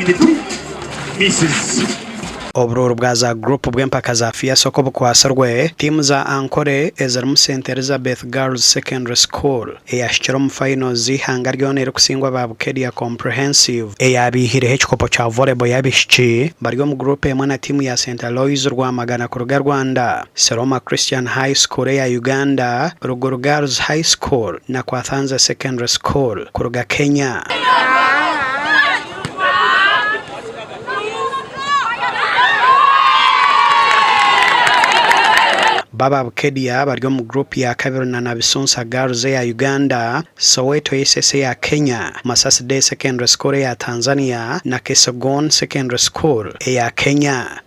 72 misses. Oburuuru bwa za guruupu bw'empaka za FEASSSA oku bukwatsirwe, tiimu za Ankole ezirimu St Elizabeth Girls Secondary School eyahikire omu finals z'eihanga ryona erikusingwa aba Bukedea Comprehensive eyabaihireho ekikopo kya volleyball y'abaishiki bari omu guruupu emwe na tiimu ya St Aloys Rwamagana kuruga Rwanda, Seroma Christian High School eya Uganda, Ruguru Girls High School na Kwathanze Secondary School kuruga Kenya. Baba Bukedia bari omu guruupu ya kabiri na Nabisunsa Girls eya Uganda, Soweto SS eya Kenya, Masasi Day Secondary School eya Tanzania na Kesogon Secondary School eya Kenya.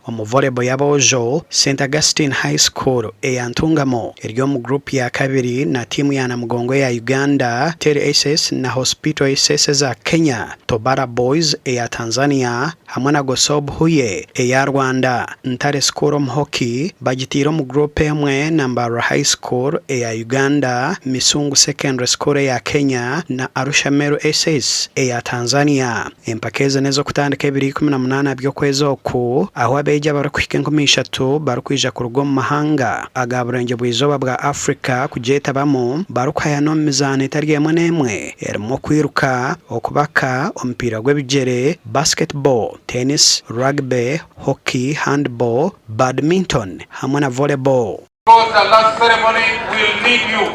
Omu volleyball y'aboojo, St Augustine High School eya Ntungamo eri omu guruupu ya kabiri na tiimu ya Namugongo eya Uganda, Teri SS na Hospital SS eza Kenya, Tobara Boys eya Tanzania hamwe na Gosob Huye eya Rwanda. Ntare School omu hockey bagiteire omu guruupu emwe na Mbarara High School eya Uganda, Misungu Secondary School eya Kenya na Arusha Meru SS eya Tanzania. Empaka ezi n'ez'okutandika ebiro 18 by'okwezi oku, ahu abeegi abarikuhika 3000 barikwija kuruga omu mahanga aga burengye-bw'eizooba bwa Africa kugyetabamu barikuhayana omu mizaano etari emwe n'emwe erimu okwiruka, okubaka, omupiira gw'ebigyere, basketball, tennis, rugby, hockey, handball, badminton hamwe na volleyball. Because the last ceremony will need you.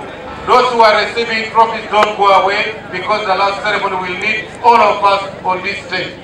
Those who are receiving trophies don't go away because the last ceremony will need all of us on this stage.